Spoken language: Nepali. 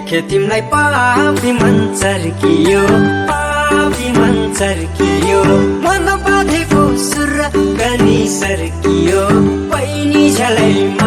देखे तिमीलाई पापी मन चर्कियो, पापी मन चर्कियो। मन बाँधेको सुर गनी सर्कियो, पैनी झलैमा